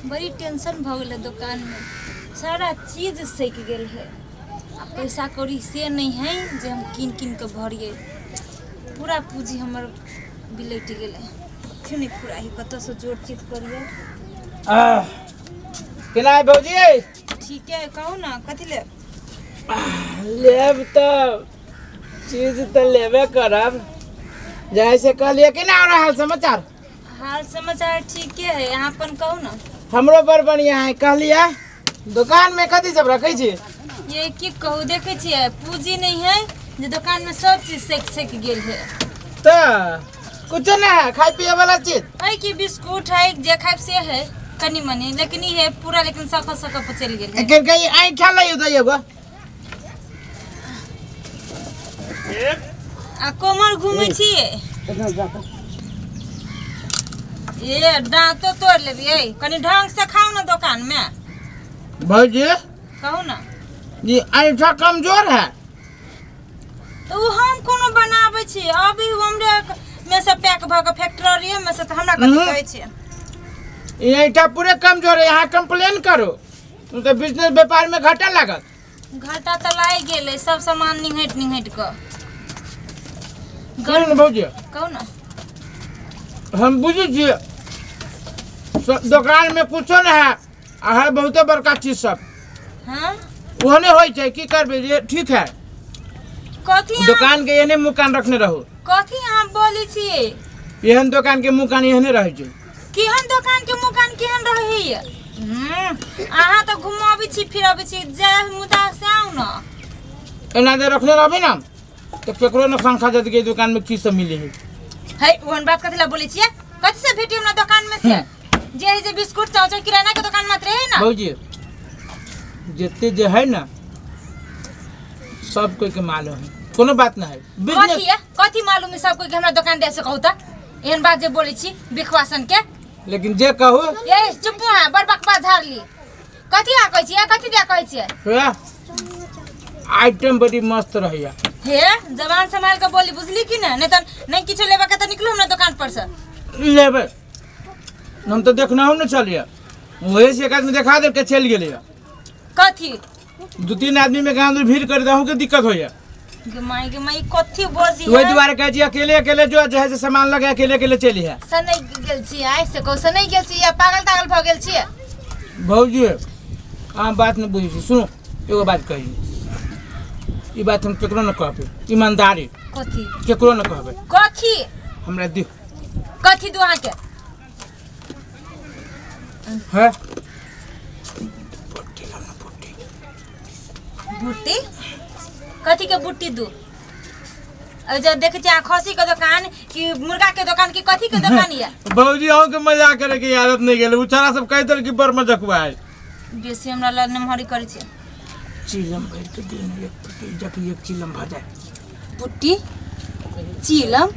बड़ी टेंशन भऽ गेलै दोकानमे, सारा चीज सकि गेल है आ पैसा कौड़ी से नहि है जे हम कीन कीन कऽ भरियै। पूरा पूँजी हमर बिलटि गेलै, कथी नहि पूरा है, कतऽसँ जोड़ चित करियै। आह, केना है भौजी? ठीके है, कहू ने कथी लेब? लेब तऽ चीज तऽ लेबे करब, जैसे कहलिए। केना हो रहल समाचार? हाल समाचार ठीके है, अहाँ अपन कहू ने। हमरो बड़ बढ़िया है। कहलिए दुकान में कथी सब रखै छी? ये की कहू, देखै छियै पूंजी नहीं है जे दुकान में सब चीज सक सक गेल है। तऽ कुछो ना है खाय पिए वाला चीज? है कि बिस्कुट है, जे खाइब से है कनी मनी, लेकिन ई है पूरा, लेकिन सख सख पर चलि गेल है। एकर कहीं आई खा लइयो तऽ एगो आ कोमर घूमै छियै ए दाँतो तोड़ लेबियै, कनी ढंग से खाउ ने दोकान में। भौजी। कहू ने। ये ऐठा कमजोर है। तऽ ओ हम कोनो बनाबै छी अभी हमरे में से पैक भऽ कऽ फैक्ट्रीए में से, तऽ हमरा कथी कहै छियै? ये ऐठा पूरे कमजोर है, यहाँ कंप्लेन करो तो बिजनेस व्यापार में घाटा लागत। घाटा तऽ लागि गेलै, सब सामान निंघटि निंघटि कऽ। सुनू ने भौजी। कहू ने। हम बुझै छियै दोकान में कुछो नहीं है आ है बहुते बड़का चीज सब। हाँ। ओहने होइ छै, की करबै जे ठीक है। कथी दोकान के एहने मुँह कान रखने रहू। कथी अहाँ बोलै छियै? एहन दोकान के मुँह कान एहने रहै छै। केहन दोकान के मुँह कान केहन रहैया? अहाँ तऽ घुमाबै छी फिराबै छी, जाय मुदा से आउ ने। एना जे रखने रहबै ने तऽ केकरो ने शंका जात के दुकान में की सब मिले है। है ओहन बात कथी ला बोलै छियै? कथी से भेटी हमरा दोकान में से? जे है जे बिस्कुट चाउचाउ किराना के दोकान मात्र है ना। भौजी, जते जे है ना सब कोई के मालूम है, कोनो बात ना है बिजनेस। कथी है, कथी मालूम है सब कोई के हमरा दोकान दे से? कहू तऽ एहन बात जे बोलै छी विखवासन के। लेकिन जे कहू। ए चुप है, बड़ बकवास झाड़ ली। कथी आ कहै छियै, कथी दे कहै छियै? हे आइटम बड़ी मस्त रहैया। हे जबान संभाल के बोली, बुझली कि ना? नहीं तऽ नहीं किछो लेबा के तऽ निकलू हमरा दोकान पर से। लेबै हम तऽ देखना न चलिए, वही से एक आदमी देखा दे के चल गेलै। कथी? दू तीन आदमी में गाँव भीड़ कर दहूँ के दिक्कत होइया। गे माई गे माई, कथी बजी? वही दुआरे कहै छी अकेले अकेले जो जे है से सामान लगे अकेले अकेले चली है। सनै गेल छी आइ से कहू, सनै गेल छी या पागल तागल भऽ गेल छी? भौजी, अहाँ बात नहि बुझै छी। सुनू, एगो बात कही, ई बात हम केकरो न कहबै, ईमानदारी। कथी? केकरो न कहबै। कथी? हमरा दियौ। कथी दू अहाँके? है बुट्टी? कथी के बुट्टी दू? अ जे देखै छी अहाँ खसी के दोकान कि मुर्गा के दोकान कि कथी के दोकान ये? भौजी, अहूँ के मजाक करे के आदत नहीं गेल। उ छोरा सब कहि देल कि बड़ मजकुआ है। बेसी हमरा लग नमहरी करै छै। चिलम भरि के दिन एक पुट्टी जबकि एक चिलम भऽ जाए। बुट्टी चिलम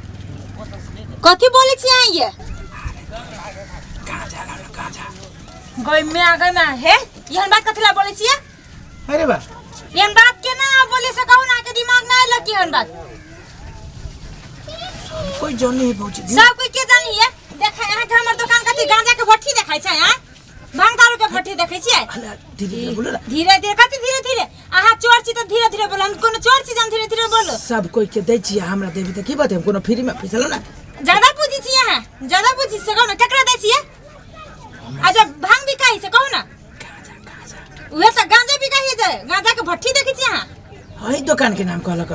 कथी बोलै छी अहाँ ये? गांजा लाओ ना, गांजा। गई में गई में, हे एहन बात कथी ला बोलै छियै? अरे बा एहन बात केना अहाँ बोले से कहू ना के दिमाग में आयल कि एहन बात? कोई जाने है भौजी? सब कोई के जानी है? देखा अहाँ के हमर दोकान कथी गांजा के भट्ठी देखै छै? हैं भांग दारू के भट्ठी देखै छियै? अरे धीरे धीरे बोलो ना। धीरे धीरे कथी धीरे धीरे? अहाँ चोर छी तऽ धीरे धीरे बोलो, हम कोनो चोर छी जे हम धीरे धीरे बोलो? सब कोई के दै छियै, हमरा देबी तऽ की बात है? हम कोनो फ्री में पैसा लो ना। ज्यादा पूंजी छी अहाँ, ज्यादा पूंजी से कहू ना केकरा दै छियै? अच्छा भांग बिकाइ से कहू ना। गांजा, गांजा। उहे तऽ गांजा बिकाइ है जे गांजा के भट्ठी देखै छी अहाँ? हई दुकान के नाम कहलक।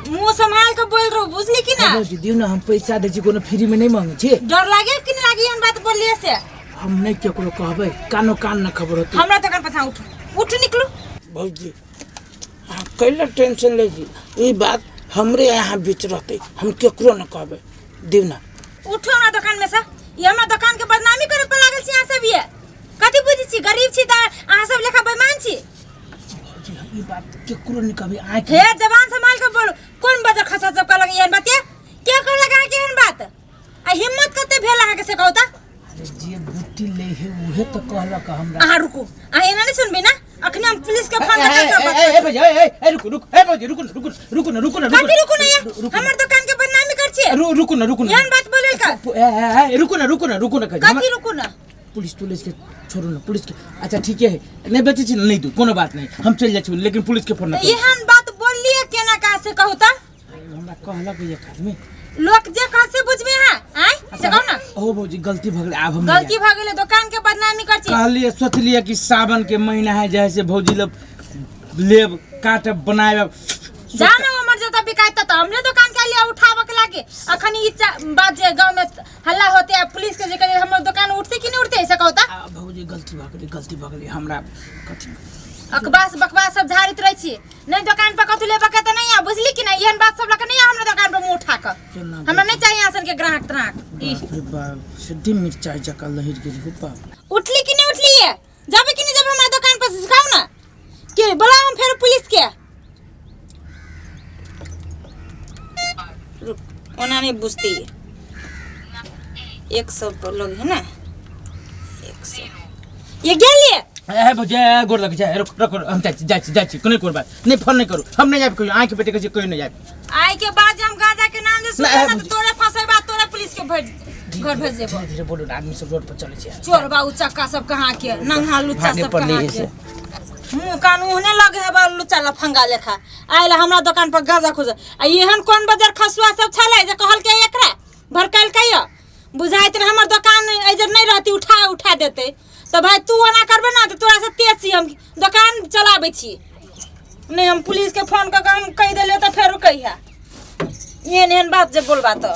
मुंह संभाल के बोल रहो, बुझली कि ना? भौजी, दियौ ना, हम पैसा दै छी, कोनो फ्री में नहीं मांगै छी। डर लागे कि नहीं लागे एहन बात बोलिए से? हम नहीं केकरो कहबै, कानो कान न खबर होतै। हमरा दोकान पर से उठू, उठू, निकलू। भौजी, अहाँ कैला टेंशन लै छी? ई बात हमरे यहाँ बीच रहतै, हम केकरो न कहबै, दियौ ना। उठू हमरा दोकान में से। ई हमरा दोकान के बदनामी करे पर लागल छी अहाँ सब। ये कथी बुझै छी, गरीब छी तऽ अहाँ सब लेखा बेईमान छी? भौजी, ई बात केकरो नहीं कहबै, आँखि हे जबान संभाल के बोलू। कोन बजर खसा सब कहलक एहन बात? ये के कहलक अहाँ के एहन बात आ हिम्मत कते भेल अहाँ के से कहू तऽ? अरे जे बुट्टी ले है उहे तो कहलक हमरा। अहाँ रुकू, अहाँ एना नहीं सुनबी ना, अखने हम पुलिस के फोन लगा सब बात। ए ए भैया, ए ए रुकू रुकू, ए भौजी, रुकू ना, रुकू ना, रुकू ना, रुकू ना। कथी रुकू ना ये? रुकू। हमर दुकान के बदनामी कर छियै? रुकू ना, रुकू ना। एहन बात बोलल का? ए ए ए, रुकू ना, रुकू ना, रुकू ना। कथी रुकू ना? पुलिस तुलिस के छोड़ू ना, पुलिस के। अच्छा ठीके है, नहीं बेचै छी नहीं दू, कोनो बात नहीं, हम चलि जाइ छी, लेकिन पुलिस के फोन ना करू। एहन बात बोललिए केना का से कहू त? हमरा कहलक एक आदमी। लोक जे कह से बुझबे हां? आय से कहू ना। ओ भौजी गलती भऽ गेलै, आब हम नहीं गलती भऽ गेलै, दुकान के बदनामी कर छी। कहलिए, सोचलिए कि सावन के महीना है, जैसे भौजी लोग लेब काटब बनायब। जा ना हमर जता बिकायत त हमरे दुकान के लिए उठाबक लागे। अखन ई बात जे गांव में हल्ला होते आ पुलिस के जे करे हमर दुकान उठते कि नहीं उठते, ऐसे कहू त? आ भौजी गलती भऽ गेलै, गलती भऽ गेलै, हमरा कथी अकबास बकवास सब झाड़ित रहै छी। नहीं दुकान पर कथू लेबऽ के त नहीं आ, बुझली कि नहीं? एहन बात सब लके नहीं आ हमरा दुकान पर मुंह उठा के। हमरा नहीं चाहिए असन के ग्राहक त्राहक। ई बाप रे बाप, सिद्धि मिर्चाई जकाँ लहरि गेल हो बाप। उठली कि नहीं उठली है? जाबे कि नहीं जाबे हमरा दुकान पर से सिखाओ ना के बोला हम फेर पुलिस के। रुक, ओना नहीं बुझती है। 100 पर लोग है ना, 100 ये गेलिए। ए भौजी, ए, गोर लग जाए, रुक रुक रुक, हम जाइ छी, जाइ छी, जाइ छी, कोनो कोनो बात नहीं, फोन नहीं करू, हम नहीं जाबे कहियो, आँखि पेटे कहै छी कहियो नहीं जाबे। आइ के बाद जे हम गांजा के नाम जे ना, सुनबै ए, ना त भौजी। तोरे फंसेबा, तोरे पुलिस के भेज घर भेज देबो। धीरे धीरे बोलू ना, आदमी सब रोड पर चलै छै। चोरबा उचक्का सब कहाँ के नंगा लुच्चा भागे सब पड़लै कहाँ के से। मुँह कान ओहने लगे है बा लुच्चा लफंगा लेखा आयल हमरा दुकान पर गांजा खोजे। आ एहन कोन बजर खसुआ सब छलै जे कहलकै एकरा भड़कलकै य? बुझाइत रहे हमर दुकान एजर नहीं रहती, उठा उठा देते। तो भाई तू ओना करबे ना तो तोरा से तेज छी हम, दुकान चलाबै छी नहीं। हम पुलिस के फोन कऽ के हम कहि देलियै तऽ फेरो कहिया एहन एहन बात जे बोलबा तऽ।